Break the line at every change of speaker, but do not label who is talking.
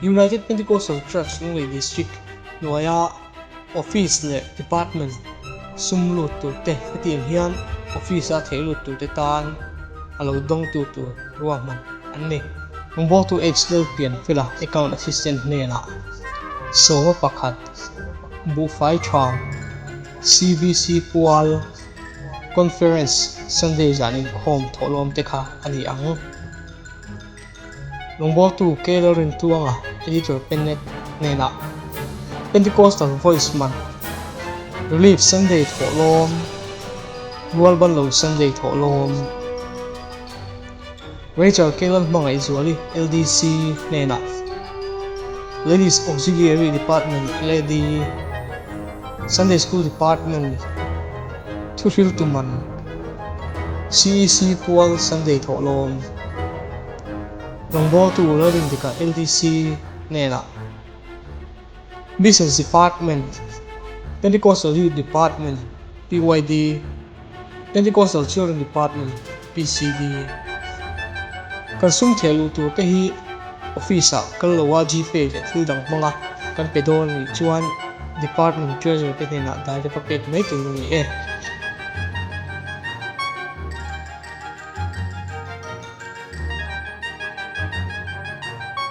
United Pentecostal Church Lunglei District hnuaia Office leh Department sum lut tur te hetiang hian Office a theih lut tur te tan a lo dawngtu tur ruahman an ni. Rawngbawltu H Lalpianfela Account Assistant hnenah sawma pakhat buhfai tha CBC pual Conference Sunday zan inkhawm thawhlawm te kha a ni ang. Rawngbawltu K Lalrintuanga Editor Pennet hnenah Pentecostal Voice man Relief Sunday thawhlawm, Rualbanlo Sunday thawhlawm, Rachel K Lalhmangaihzuali LDC hnenah Ladies Auxiliary Department LAD Sunday School Department Thuhriltu man CEC Pual Sunday thawhlawm. Rawngbawltu Lalrindika LDC hnenah Business Department, Pentecostal Youth Department, PYD, Pentecostal Children Department, PCD, kan sum theh luh tur te hi office ah kal lo a Gpay leh thil dang hmanga kan pe dawn anih chuan Department Treasurer te hnenah direct a pek mai tur a ni e.